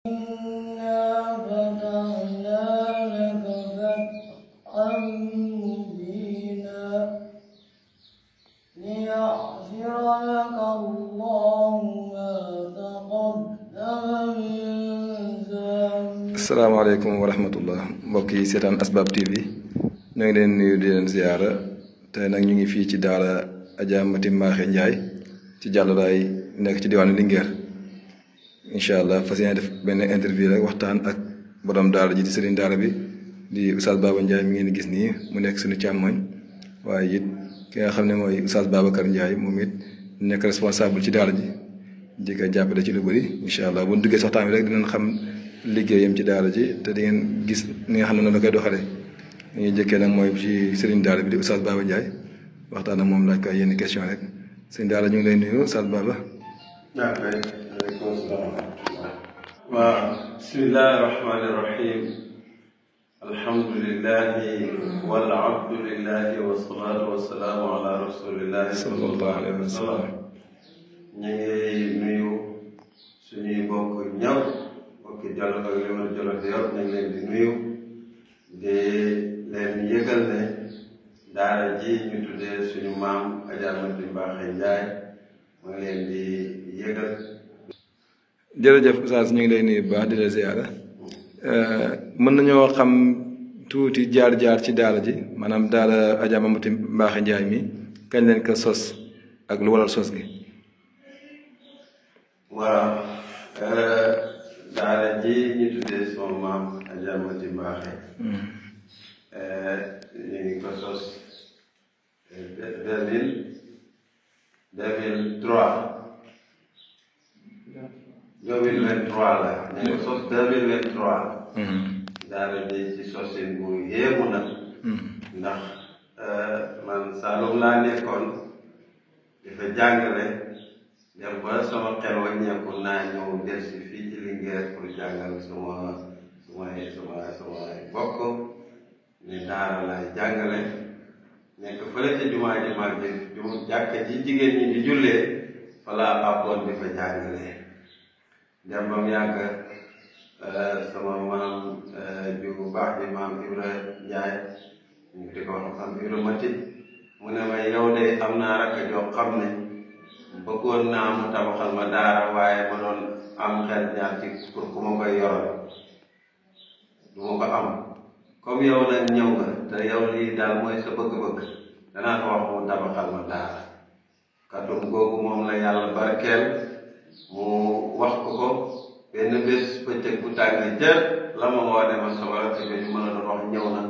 إنا فتحنا لك فتحا مبينا ليغفر لك الله ما تقدم من ذنبك. asalaamaaleykum wa rahmatullah mbokk yi seetaan Asbab TV ñu ngi leen nuyu di leen ziyaara te nag ñu ngi fii ci daara Adja Mati Mbaaxe Njaay ci jàllalaay nekk ci diwaanu Linguère incha allah fas yéene def benn interview rek waxtaan ak borom daara ji di sëriñ daara bi di Oustaz Baba Ndiaye mi ngeen di gis nii mu nekk suñu càmmoñ waaye it ki nga xam ne mooy Oustaz Babacar Ndiaye moom it nekk responsable ci daara ji di ko jàppale ci lu bëri incha allah bu ñu duggee waxtaan bi rek dinañ xam liggéeyam ci daara ji te di ngeen gis ni nga xam ne noonu la koy doxalee li ñuy jëkkee nag mooy ci sëriñ daara bi di Oustaz Baba Ndiaye waxtaan ak moom laaj ko yenn question rek sëriñ daara ñu ngi lay nuyu Oustaz Baba. waaleykum salaam. waaw bismillahi rahmaani rahim alhamdulillahi wal abdulillahi wasalaatu wasalaamu ala rasulillahi sallallahu alayhi wa sallam. ñu ngi nuyu suñuy mbokk ñëpp mbokki Jolof ak li wër Jolof yëpp ñu ngi leen di nuyu di leen yëgal ne daara ji ñu tuddee suñu maam Adja Mati Mbaaxe Njaay ma ngi leen di yëgal. jërëjëf Oustaz ñu ngi lay nuyu bu baax di la ziyaara mën nañoo xam tuuti jaar-jaar ci daara ji maanaam daara Adja Mati Mbaaxe Njaay mi kañ leen ko sos ak lu waral sos gi. waaw daara ji ñu tuddee sama maam Adja Mati Mbaaxe ñu ngi ko sos 2023 la ñu ngi sos 2023 daara ji ci sosin bu yéemu nag ndax man Saalum laa nekkoon dafa jàngale dem ba sama xel wàññeeku naa ñëw delsi fii ci Linguère pour jàngal sama bokk ni daara laay jàngale nekk fële ca jumaa ji mag ji jàkka ji jigéen ñi di jullee fa laa àppoon di fa jàngalee dem ba mu yàgg sama maam ju baax ji maam Ibra Njaay ñu di ko wax maam Ibra Mati mu ne ma yow de am naa rakk joo xam ne bëggoon naa mu tabaxal ma daara waaye ma doon am xel ñaar ci pour ku ma koy yoral du ma ko am comme yow nag ñëw nga te yow lii daal mooy sa bëgg-bëgg danaa ko wax mu tabaxal ma daara kàddum googu moom la yàlla barkeel mu wax ko benn bés bëccëg bu tàng jër la ma woone ma sama rakk bi ñu mën a doon wax ñëw na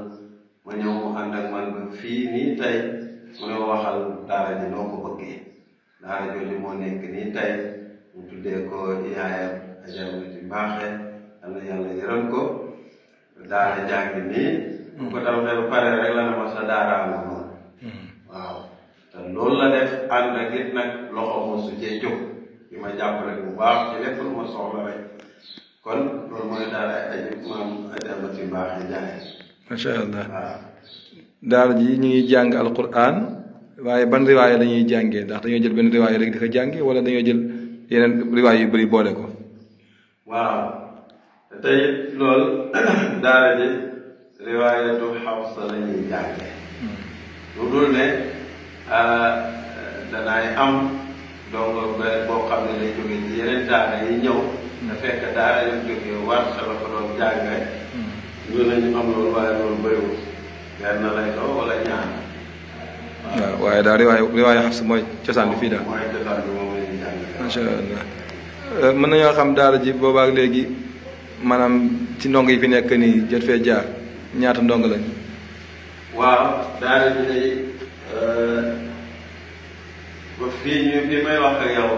ma ñëw mu ànd ak man ba fii nii tey mu ne waxal daara ji noo ko bëggee daara jooju moo nekk nii tey ñu tuddee ko yaayam Adja Mati Mbaaxe am na yàlla yërëm ko daara jàngi nii bu ko tabaxee ba pare rek la na ma sa daara nga moom waaw te loolu la def ànd ak it nag loxo moo su cee jóg di ma jàppale bu baax ci lépp lu ma soxla rek kon loolu mooy daara maam Adja Mati Mbaaxe Njaay. macha allah waaw daara ji ñu ngi jàng alquran waaye ban riwaaya la ñuy jàngee ndax dañoo jël benn riwaaya rek di ko jàngee wala dañoo jël yeneen riwaaya yu bëri boole ko. waaw te tey loolu daara ji riwaayatu Xafsa la ñuy jàngee lu dul ne danaay am donc boo xam ne lay jógee ci yeneen daara yi ñëw te fekk daara yi jógee war sa la ko doon jàngee ñu nañu am loolu waaye loolu bëriwul benn lay doon wala ñaar. waaw waaye daal riwaaya Xafsa mooy cosaan bi fii daal. mooy cosaan bi moom la ñuy jàngee. macha allah mën nañoo xam daara ji boobaak léegi maanaam ci ndong yi fi nekk nii jot fee jaar ñaata ndong lañ. waaw daara ji day ba fii may wax ak yow.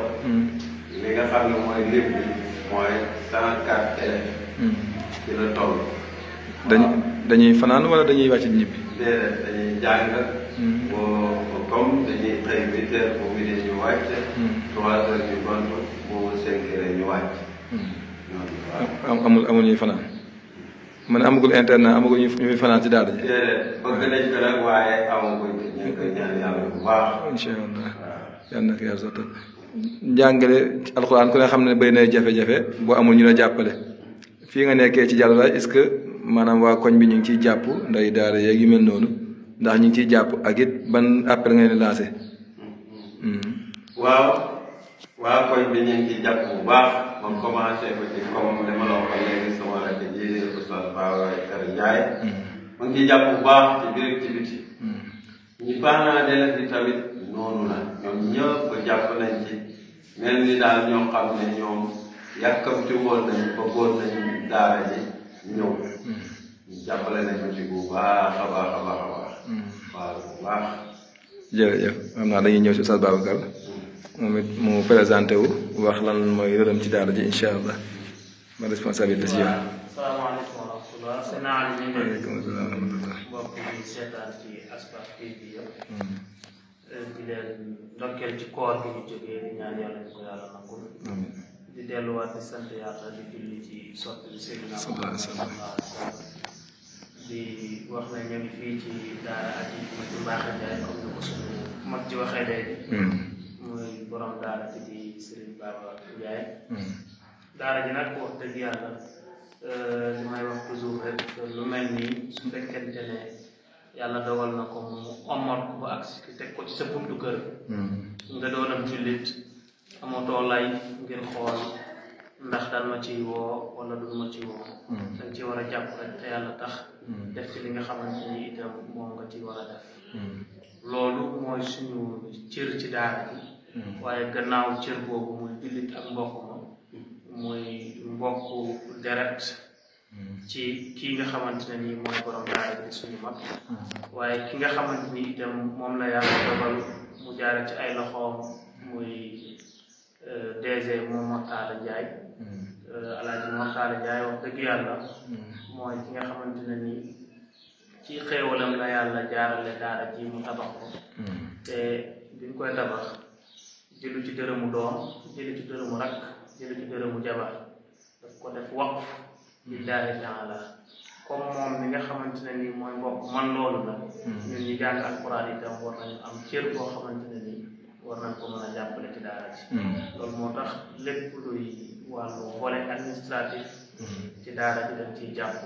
li nga xam ne mooy lim bi mooy 104 élèves. ci la toll. dañuy fanaan wala dañuy wàcc ñibbi. déedéet dañuy jàng. boo comme dañuy xëy 8 heures bu midi ñu wàcc. 3 heures ñu gont bu 5 heures ñu wàcc. amul ñuy fanaan man amagul internat amagul ñu fi fanaan ci daara ji. déedéet bëgg nañ ko nag waaye amaguñ ko ñu ngi koy ñaan yàlla bu baax. incha allah yàlla na ko yàlla sottal njàngale alxuraan ku ne xam ne bëri na jafe-jafe boo amul ñu la jàppale fii nga nekkee ci Diallo est-ce que maanaam waa koñ bi ñu ngi ciy jàpp nday daara yeeg yu mel noonu ndax ñu ngi ciy jàpp ak it ban appel nga leen lancé. waaw waa koñ bi ñu ngi ciy jàpp bu baax man commencé ko ci comme li ma la waxoon léegi sama rakk ji Oustaz Babacar Ndiaye ma ngi ciy jàpp bu baax ci biir ci biti ñi parents d'élèves yi tamit noonu la ñoom ñëpp jàpp nañ ci mel ni daal ñoo xam ne ñoom yàkkamti woon nañ bëggoon nañ daara ji ñëw ñu jàppale nañ ko ci bu baax a baax a baax a baax waaw bu baax jërëjëf xam naa dañuy ñëw si Oustaz Babacar moom it mu présenté wu wax lan mooy rëram ci daara ji incha allah ma responsabilité si yow. salaamaaleykum wa rahmatulah. sëñ Aliou ñu ngi waaleykum salaam wa rahmatulah. mbokk yi seetaan ci Asbab TV yëpp. di leen ndokkeel ci koor gi ñu jógee di ñaan yàlla ñu ko yàlla nangul. di delluwaat di sant yàlla di julli ci sotti bi Seydina Muhammad sallallahu alayhi wa sallam. di wax ne ñu ngi fii ci daara aji ci Mbaaxe Njaay comme ni ko suñu mag ji waxee léegi. muy borom daara ji di Serigne Baba Ndiaye. daara ji nag wax dëgg yàlla li may wax toujours rek lu mel nii su fekkente ne yàlla dogal na ko mu ommat ko ba agsi teg ko ci sa buntu kër. nga doonam jullit amatoo lay ngir xool ndax daan ma ciy woo wala du ma ci woo. dañ ci war a jàpp rek te yàlla tax. def ci li nga xamante ni itam moom nga ci war a def. loolu mooy suñu cër ci daara ji. waaye gannaaw cër boobu muy jullit ak mbokk ma muy mbokku deret ci kii nga xamante ne nii mooy borom daara bi suñu mag waaye ki nga xamante ni itam moom la yàlla dogal mu jaare ci ay loxoom muy DG moom Mortala Ndiaye Alaaji Mortala Ndiaye wax dëgg yàlla mooy ki nga xamante ne nii ci xéewalam la yàlla jaarale daara ji mu tabax ko te bi ñu koy tabax jëlu ci dërëmu doom jëlu ci dërëmu rakk jëlu ci dërëmu jabar daf ko def waqf lillahi taala comme moom mi nga xamante ne nii mooy mbokk man loolu la ñun ñi jàng alquran itam war nañu am cër boo xamante ne nii war nañ ko mën a jàppale ci daara ji loolu moo tax lépp luy wàllu volet administratif ci daara ji dañ ciy jàpp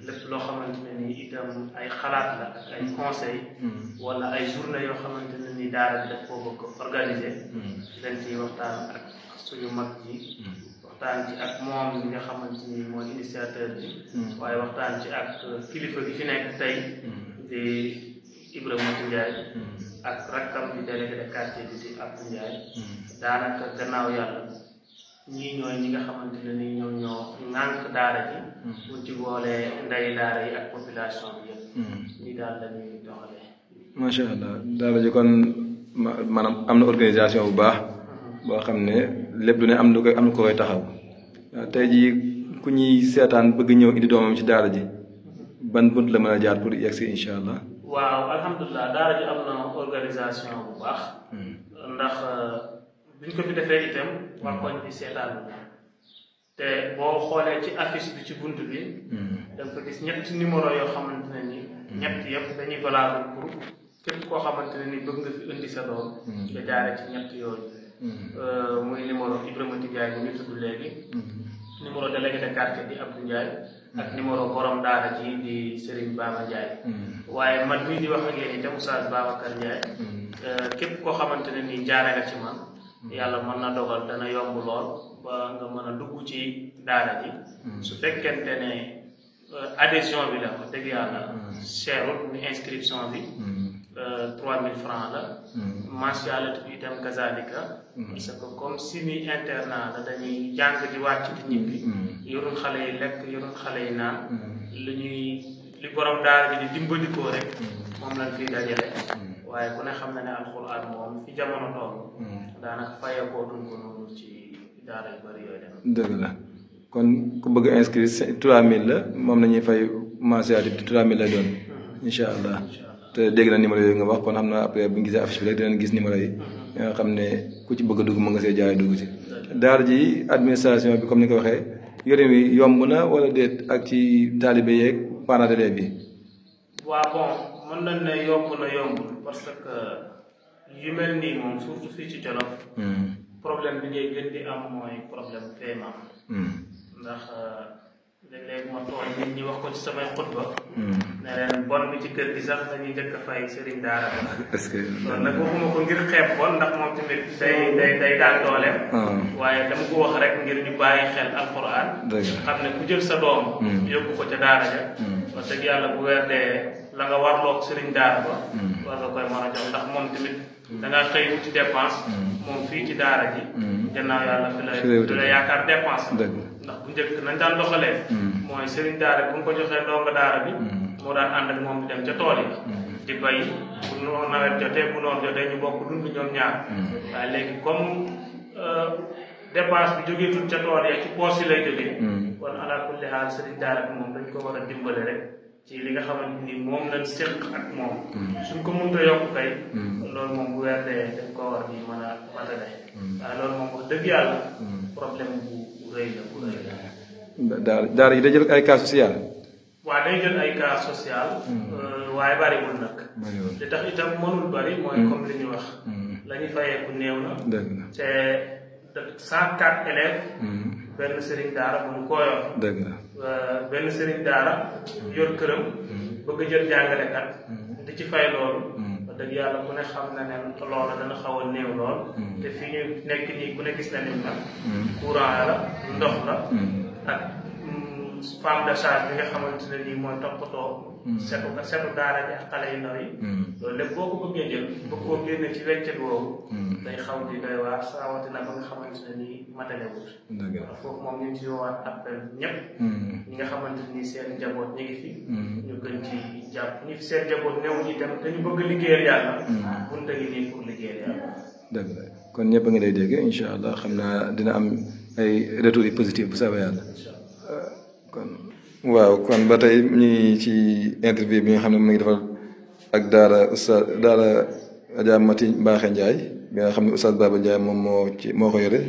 lépp loo xamante ne nii itam ay xalaat la ak ay conseil wala ay journée yoo xamante ne nii daara ji daf koo bëgg organiser dañ ciy waxtaan ak suñu mag ji waxtaan ci ak moom mi nga xamante ni mooy initiateur bi waaye waxtaan ci ak kilifa gi fi nekk tey di Ibrahima Ndiaye ak rakkam di délégué de quartier bi di Abdou Ndiaye daanaka gannaaw yàlla ñii ñooy ñi nga xamante ne ni ñoom ñoo ŋànk daara ji buñ ci boolee ndey daara yi ak population bi yëpp ñi daal la ñuy doxalee macha allah daara ji kon maanaam am na organisation bu baax boo xam ne lépp du ne am na ko koy taxaw tey jii ku ñuy seetaan bëgg ñëw indi doomam ci daara ji ban bunt la mën a jaar pour yegg si incha allah. waaw alhamdulilah daara ji am na organisation bu baax ndax biñ ko fi defee itam waa koñ bi seetaan te boo xoolee ci affiche bi ci bunt bi da nga fa gis ñetti numéro yoo xamante ne ni ñett yëpp dañuy valable pour képp koo xamante ne ni bëgg nga fi indi sa doom nga jaare ci ñett yooyu muy numéro Ibrahima Ndiaye bu ñu tudd léegi numéro délégué de quartier di Abdou Ndiaye ak numéro borom daara ji di Serigne Baba Ndiaye waaye man mii di wax ak yéen itam Oustaz Babacar Ndiaye képp koo xamante ne nii jaare nga ci man yàlla mën na dogal dana yomb lool ba nga mën a dugg ci daara ji su fekkente ne adhésion bi la wax dëgg yàlla cherul ni inscription bi 3000 francs la mensualité bi itam kazalika parce que comme semi internat la dañuy jàng di wàcc di ñibbi yorul xale yi lekk yorul xale yi naan li borom daara ji di dimbandikoo rek moom lañ fiy dajale waaye ku ne xam na ne alxuraan moom fi jamono toll daanaka fayakoo duñ ko noonu ci daara yu bëri yooyu dem dëgg la kon ku bëgg inscrire 3000 la moom la ñuy fay mensualité bi 3000 lay doon incha allah te dégg na numéro yooyu nga wax kon xam naa après bu ñu gisee affiche bi rek dinañ gis numéro yi nga xam ne ku ci bëgg a dugg mën nga see jaay dugg ci daara ji administration bi comme ni ko waxee yore wi yomb na wala déet ak ci taalibe yeeg parents d'élèves bi. waaw bon mën nañ ne yomb na yombul parce que yu mel nii moom surtout fii ci Jolof problème bi ngay gën di am mooy problème paiement ndax léeg-léeg ma tooñ nit ñi wax ko ci samay xutba ne leen bon bi ci kër gi sax dañuy njëkk a fay sëriñ daara est-ce que loolu nag waxuma ko ngir xeeb bon ndax moom tamit day daan dooleem waaye dama ko wax rek ngir ñu bàyyi xel alquran xam ne ku jël sa doom yóbbu ko ca daara ja wax dëgg yàlla bu weer dee la nga warloog sëriñ daara ba war nga koy mën a jox ndax moom tamit da nga xëy ci dépense moom fii ci daara ji gannaaw yàlla fi la yaakaar dépense ndax bu njëkk nañ daan doxalee mooy sëriñ daara bu nga ko joxee ndongo daara bi moo daan ànd ak moom di dem ca tool yi di bay bu nawet jotee bu noor jotee ñu bokk dund ñoom ñaar waaye léegi comme dépense bi jógee tut ca tool yi ci poos yi lay jógee kon ala kulli xaal sëriñ daara bi moom dañ ko war a dimbale rek ci li nga xamante ni moom lañ séq ak moom suñ ko mënta yokk kay loolu moom bu weer dee dañ ko war di mën a matale waaye loolu moom wax dëgg yàlla problème bu rëy la bu rëy la daara yi day jël ay cas social waaw day jël ay cas social waaye bariwul nag li tax itam mënul bari mooy comme li ñu wax la ñu fayeeku néew na te 104 élèves benn sëriñ daara bu ñu koo yor benn sëriñ daara yor këram bëgg a jël jàngalekat di ci fay loolu wax dëgg yàlla ku ne xam na ne loola dana xaw a néew lool te fii ñu nekk nii ku ne gis na ni nag courant la ndox la ak femme de charge bi nga xamante ne nii mooy toppatoo setu daara ji ak xale yu ndaw yi loolu lépp boo ko bëggee jël bëgg koo génne ci weccet woowu day xaw di doy waar rawatina ba nga xamante ne nii matalewut foofu moom ñu ci woowaat appel ñëpp ñi nga xamante ni seen njaboot ñu ngi fi ñu gën ci jàpp ñi fi seen njaboot néew ñi dem te ñu bëgg liggéeyal yàlla bunte ngi nii pour liggéeyal yàlla dëgg la kon ñëpp a ngi lay dégg incha allah xam naa dina am ay retours yu positif bu soobee yàlla kon waaw kon ba tey ñu ci interview bi nga xam ne mu ngi defal ak daara oustaz daara Adja Mati Mbaaxe Ndiaye bi nga xam ne oustaz Baba Ndiaye moom moo ko yore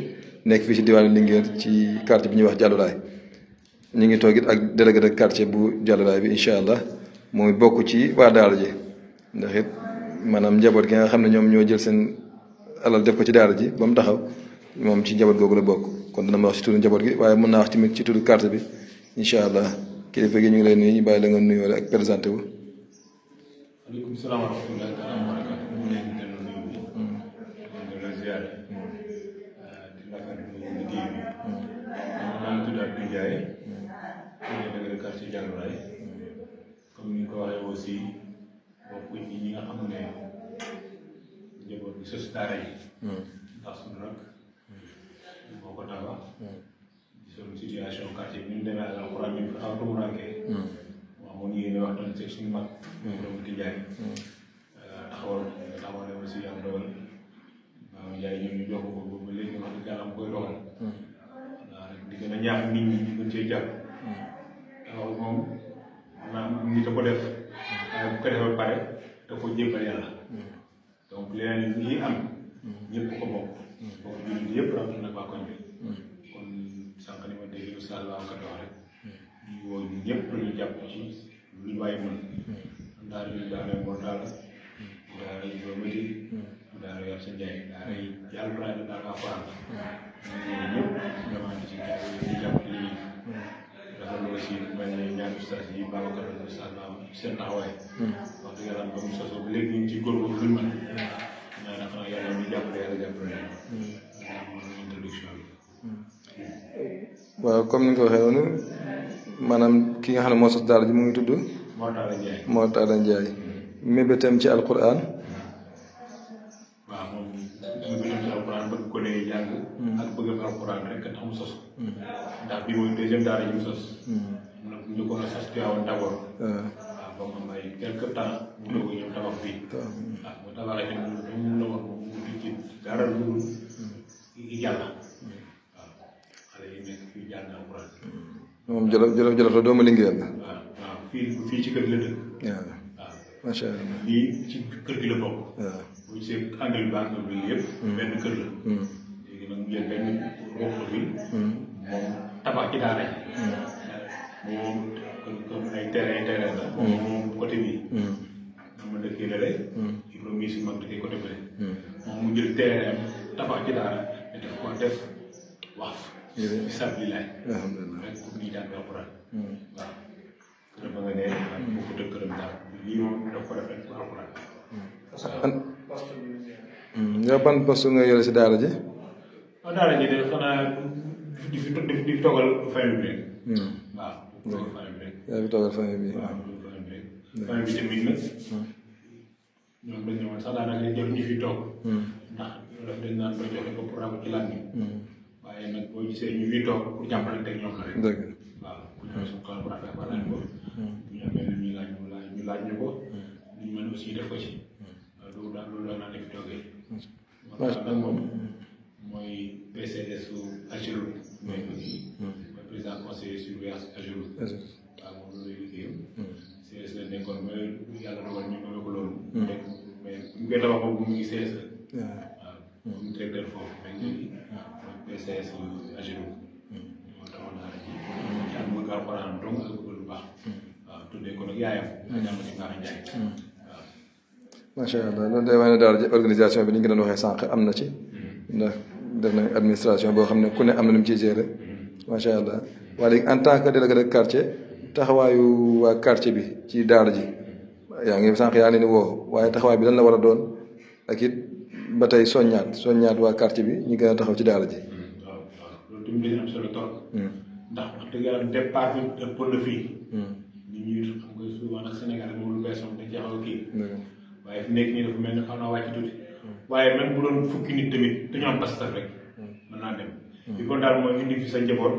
nekk fii ci diwaanu Linguère ci quartier bi ñuy wax Jàllulaay ñu ngi toog it ak délégué de quartier bu Jàllulaay bi incha allah mooy bokk ci waa daara ji ndax it maanaam njaboot gi nga xam ne ñoom ñoo jël seen alal def ko ci daara ji ba mu taxaw moom ci njaboot googu la bokk kon dana ma wax ci turu njaboot gi waaye mën naa wax tamit ci turu quartier bi incha allah kilifa gi ñu ngi lay nuyu bàyyi la nga nuyoo ak présenté wu. waaleykum salaam wa rahmatullahi taala wa barakaatu. ñu ngi leen di delloo nuyu bi. di la ziare. di rafetlu liggéey bi. maa ngi tudd Abdou Ndiaye. délégué de quartier Jàllulaay. comme ni nga ko waxee aussi bokk ci ñi nga xam ne njaboot bi sos daara yi. ndax suñu nag moo ko tabax. suñu situation quartier bi ni mu demee ak alxuraan bi ñu xaw a tumuraanke waaw mu ngi waxtaan ci suñu mag borom di jaay taxawal ne aussi am dogal waaw jaay ñoom ñu jox ko ba léegi wax dëgg yàlla mu koy doxal waaw rek di gën a ñaax nit ñi ñu gën cee jàpp taxawal moom maanaam nit a ko def waaye bu ko defee pare da ko jébbal yàlla donc leneen yi am ñëpp ko bokk bokk jullit yëpp rawatina nag waa koñ bi kon sànq ni ma dégg Oustaz Ba ka wax rek ñu woo ñëpp ñu jàpp ci lu ñu bàyyi mën daara yu daara Mor Talla daara yu Mati daara yor sa Njaay daara yi Jàllulaay daara Alxuraan ñu ñëpp vraiment di ci jàpp ci lii dafa loolu aussi mel ne ñaari ustaas yi Babacar ak Oustaz Ba seen taxawaay wax dëgg yàlla ba mu sosoo ba léegi ñu ngi ci góorgóorlu lu ñu mën ñaan na xanaa yàlla ñu jàppale yàlla jàppale introduction bi waaw comme ni nga ko waxee noonu maanaam ki nga xam ne moo sos daara ji mu ngi tudd Mor Talla Ndiaye mébétam ci alquran waaw moom mébétam ci alquran bëgg ko dee jàng ak bëgg alquran rek tax mu sos ndax bi mooy deuxième daara ji mu sos ñu ko a sos Tiwaawan d'abord waaw ba mu am ay quelque temps mu doog a ñëw tabax fii waaw mu tabaxee te mun na wax mu di ci dara lu yàlla moom Jolof la doomu Linguère la. waaw fii ci kër gi la dëkk. waaw macha allah. lii ci kër gi la bokk. waaw bu ñu see angle bi ak bi yëpp. benn kër la. léegi nag mu jël benn roq bi. moom tabax ci daara ji. moom comme ay terrain la. moom côté bii. ma dëkkee la rek. Ibrahima mii si mag dëkkee côté bële. moom mu jël terrain tabax ci daara def ko def wax. bisimilah. alhamdulilah rek pour ñuy jàng alxuraan waaw kër ba nga ne bu ko dëkk këram daal lii moom daf ko def rek pour alxuraan yow ban poste nga yore si daara ji waaw daara ji de xanaa di toogal famille bi rek waaw toogal famille bi rek yaa fi toogal famille bi waaw toogal famille bi rek famille bi tamit nag ñoom dañ ne woon sax daanaka jël ñu fi toog ndax daf dañ naan ba joxe ko pour rabu ci lan bi waaye nag boo gisee ñu fi toog pour jàppalante ak ñoom la rek dëgg waaw bu ñëwee suñu xel bu rafet ba laaj ko bu ñu amee lu ñuy laaj ñu laaj ñu ko ñu mën aussi def ko ci loolu daal loolu la naan fi toogee moo tax nag moom mooy PCS su Agilou mooy président conseiller surveillance Agilou waaw moom loolu lay liggéeyam CS la nekkoon ba yàlla dogal ñu nommé ko loolu mais ñu koy tabax boobu mu ngi CS waaw mu directeur foofu mais léegi mooy PCS Agilou moo taxoon naa ci jàng bëgg alxuraan dong ak bëgg lu baax waaw tuddee ko nag yaayam jàmm ci Mbaaxe Njaay waaw macha allah loolu day wane daal organisation bi ni ñu ko doon waxee sànq am na ci ndax def nañ administration boo xam ne ku ne am na nu mu ciy gérer macha allah waaye léegi en tant que délégué de quartier taxawaayu waa quartier bi ci daara ji yaa ngi sànq yaa leen woo waaye taxawaay bi lan la war a doon ak it ba tey soññaat waa quartier bi ñu gën a taxaw ci daara ji. waaw waaw loolu tamit dañu am solo trop. ndax wax dëgg yàlla départ bi ëppoon na fii. nit ñi xam nga souvent nag Sénégal moom lu bees moom dañ cee xaw a kii. waaye fi nekk nii dafa mel ni xaw naa wàcc tuuti. waaye même bu doon fukki nit tamit dañoo am pas-pas rek. mën naa dem. bi kon daal mooy indi fi sa njaboot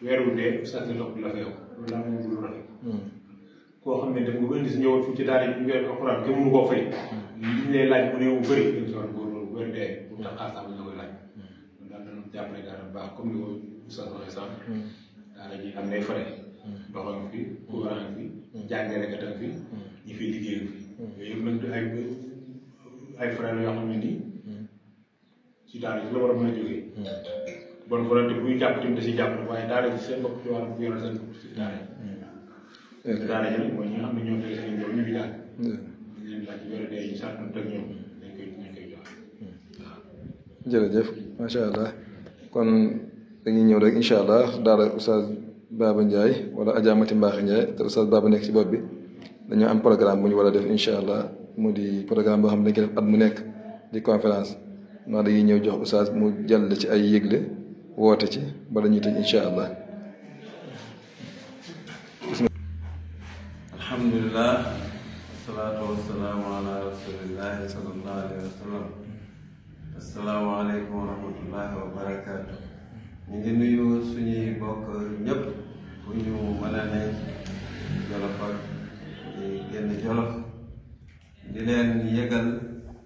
weer wu dee sax nga dox bi la fa yow loolu daal moom lu rafet. koo xam ne dem nga ba indi si njaboot fu ci daal di ñu weer alxuraan kenn mënu koo fay. li ñu lay laaj bu néew bu bëri dañ si war a góorgóorlu bu weer dee bu tax xaalis am la koy laaj. loolu daal dana jàppale daal bu baax comme ni ko Oustaz waxee sànq. daara ji am nay frais. ndox nga fi courant nga fi. jàngalekat nga fi. ñi fiy liggéey nga fi. yooyu yëpp nag ay frais la yoo xam ne nii. ci daara ji la war a mën a jógee. bonne volonté buy jàpp tamit da si jàpp waaye daara ji seen bopp ci war a yoral seen bopp si daara ji. daara ji nag mooy ñi nga xam ne ñoo tege seen njaboot ñu fi jàng. ñu leen laaj wér dee ñu sant ak ñoom dañ koy joxe waaw. jërëjëf macha allah kon dañuy ñëw rek incha allah daara Oustaz Baba Ndiaye wala Adja Mati Mbaaxe Ndiaye te Oustaz Baba nekk ci bopp bi dañoo am programme bu ñu war a def incha allah mu di programme boo xam ne dañ koy def at mu nekk di conférence noonu dañuy ñëw jox Oustaz mu jàll ci ay yëgle woote ci bala ñuy tëj incha allah. alhamdulilah wasalaatu wasalaamu ala rasulillahi sallallahu alayhi wa sallam asalaamaaleykum wa rahmatullahi wa barakaatu. ñu ngi nuyu suñuy bokk ñëpp bu ñu mën a ne Jolof ak di génn Jolof di leen yëgal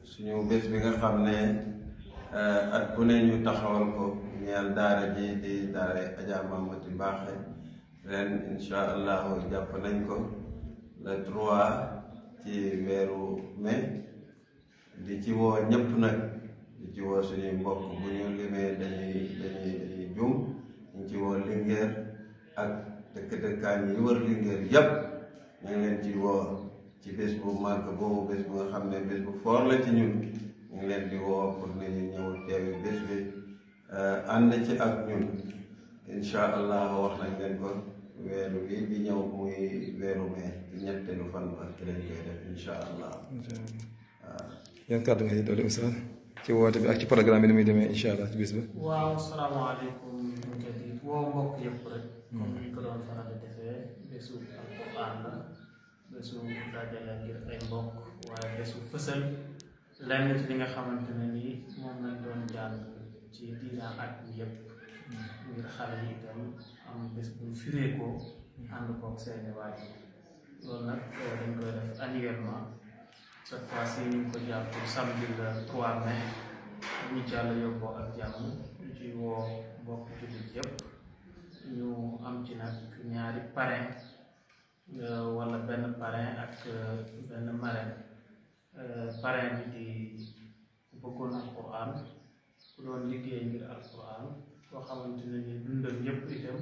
suñu bés bi nga xam ne at bu ne ñu taxawal ko ñeel daara ji di daara Adja Mati Mbaaxe ren insha allahu jàpp nañ ko le 3 ci weeru mai di ci woo ñëpp nag di ci woo suñuy mbokk bu ñu limee dañuy jum ñu ci woo Linguère ak dëkk-dëkkaan yi wër Linguère yépp ñu ngi leen ci woo ci bés bu màgg boobu bés bu nga xam ne bés bu foor la ci ñun ñu ngi leen di woo pour nañu ñëw teewi bés bi ànd ci ak ñun insha allah wax nañ leen ko weeru bi di ñëw muy weeru mai ci ñetteelu fan ba ci lañ koy def insha allah waaw. yan kàddu nga doole Oustaz ci woote bi ak ci programme bi ni muy demee insha allah ci bis ba. waaw salaamaaleykum di woo mbokk yëpp rek. comme ni ñu ko doon faral di defee bésu alquran la bésu dajale ngir ay mbokk waaye bésu fësal lenn ci li nga xamante ne nii moom lañ doon jàng ci diina at bi yëpp ngir xale yi itam am bés bu firee ko ànd koog seeni waajur loolu nag dañ koy def annuellement cette fois-ci ñu ngi ko jàpp samedi le 3 mai ñu ci yàlla yóbboo ak jàmm ñu ci woo mbokk jullit yëpp ñu am ci nag ñaari parrain wala benn parrain ak benn marraine parrain bi di ku bëggoon alquran ku doon liggéey ngir alquran koo xamante ne ni dundam yëpp itam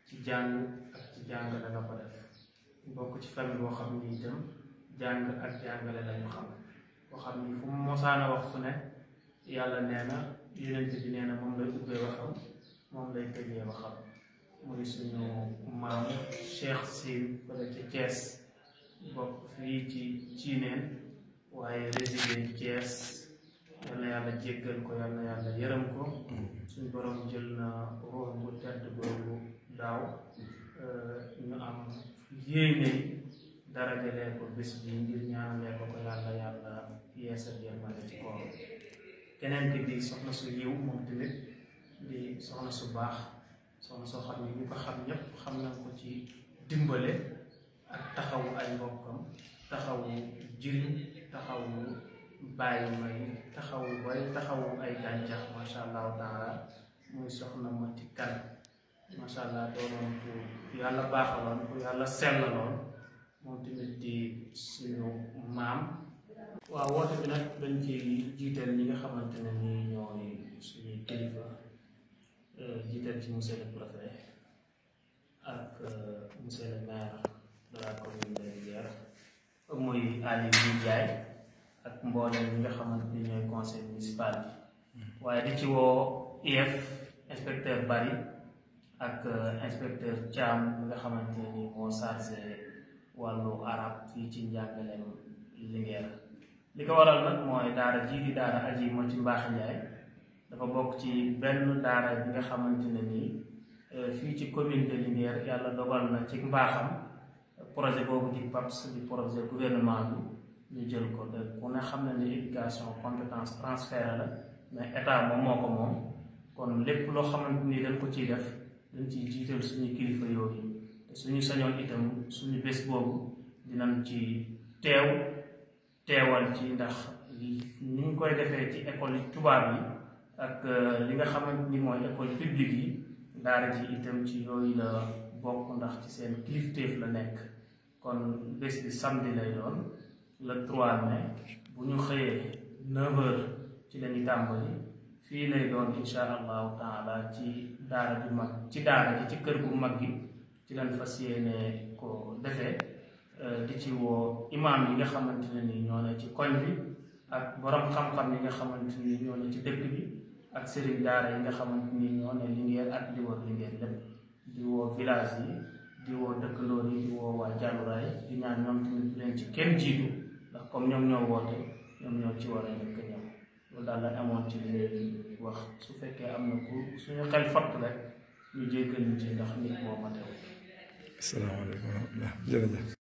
ci jàng ak ci jàngale la ko def bokk ci famille boo xam ni itam jàng ak jàngale lañu xam boo xam ni fu mu mosaana wax fu ne yàlla nee na yonent bi nee na moom lay ubbee waxam moom lay tëjee waxam muy suñu maam Cheikh Sine fële ca Thiès bokk fii ci Ciineen waaye résidé Thiès yal na yàlla jéggal ko yal na yàlla yërëm ko suñu borom jël na ruux bu tedd boobu daaw ñu am yéene darajalee ko bés bi ngir ñaanalee ko yàlla yeesal yërmande ci koor keneen ki di soxna su yiw moom tamit di soxna su baax soxna soo xam ne ñu ko xam ñëpp xam nañ ko ci dimbale ak taxawu ay mbokkam taxawu jiriñ taxawu bàyyi may taxawu ay gàncax macha allahu taala muy soxna Mati Kan macha allah doonoon ku yàlla baaxaloon ku yàlla sellaloon moom tamit di suñu maam. waaw woote bi nag dañ ci jiital ñi nga xamante ne nii ñooy suñuy kilifa jiital ci monsieur le préfet ak monsieur le maire de la commune de Linguère muy Aliou Ndiaye ak mboolem ñi nga xamante ni ñooy conseil municipal bi waaye di ci woo IEF inspecteur Bari ak inspecteur Thiam mi nga xamante ni moo chargé wàllu arab fii ci njàngaleem Linguère li ko waral nag mooy daara jii di daara Aji Mati Mbaaxe Njaay dafa bokk ci benn daara bi nga xamante ne nii fii ci commune de Linguère yàlla dogal na ci mbaaxam projet boobu di PAPS di projet gouvernement bi ñu jël ko de ku ne xam na ni éducation compétence transfert la mais état moom moo ko moom kon lépp loo xamante ni dañ ko ciy def dañ ciy jiital suñu kilifa yooyu te suñu sañoon itam suñu bés boobu dinañ ci teewal ci ndax ni ñu koy defee ci école yi tubaab yi ak li nga xamante ni mooy école publique yi daara ji itam ci yooyu la bokk ndax ci seen kilifteef la nekk kon bés bi samedi lay doon le 3 mai bu ñu xëyee 9h ci la ñuy tàmbali fii lay doon insha allahu taala ci daara ju mag ci daara ji ci kër gu mag gi ci lañ fas yéene ko defee di ci woo imaam yi nga xamante ne ni ñoo ne ci koñ bi ak borom xam-xam yi nga xamante ni ñoo ne ci dëkk bi ak sëriñ daara yi nga xamante ni ñoo ne Linguère ak li wër Linguère lépp di woo village yi di woo dëkkandoor yi di woo waa Jàlluraay di ñaan ñoom tamit bu leen ci kenn jiitu ndax comme ñoom ñoo woote ñoom ñoo ci war a njëkk a ñëw loolu daal la amoon ci li ngay wax su fekkee am na ku suñu xel fatt rek ñu jéggal ñu ci ndax nit moo ma teew. asalaamaaleykum wa rahmatulah jërëjëf.